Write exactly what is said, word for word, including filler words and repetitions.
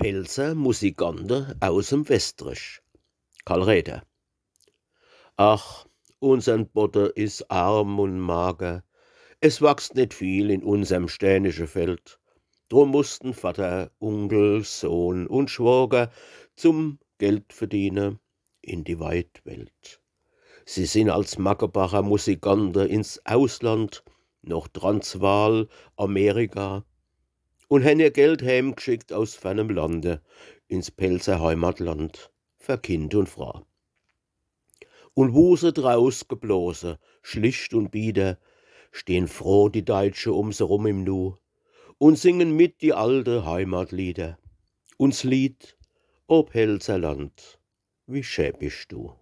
Pälzer Musikante aus em Westrich. Karl Räder. Ach, unsern Bodde is arm un mager, es wachst net viel in unserm stäänische Feld. Drum mussten Vatter, Unkel, Sohn un Schwoger zum Geldverdiene in die weit Welt. Sie sin als Mackebacher Musikante ins Ausland, noch Transvaal, Amerika, un hen ihr Geld heemgschickt aus fernem Lande ins Pälzer Heimatland, fer Kind un Fraa. Un wu se draus geblose, schlicht un bieder, stehn froh die Deitsche um se rum im Nu un singen mit die alte Heimatlieder. Uns Lied: O Pälzer Land, wie schä bisch du.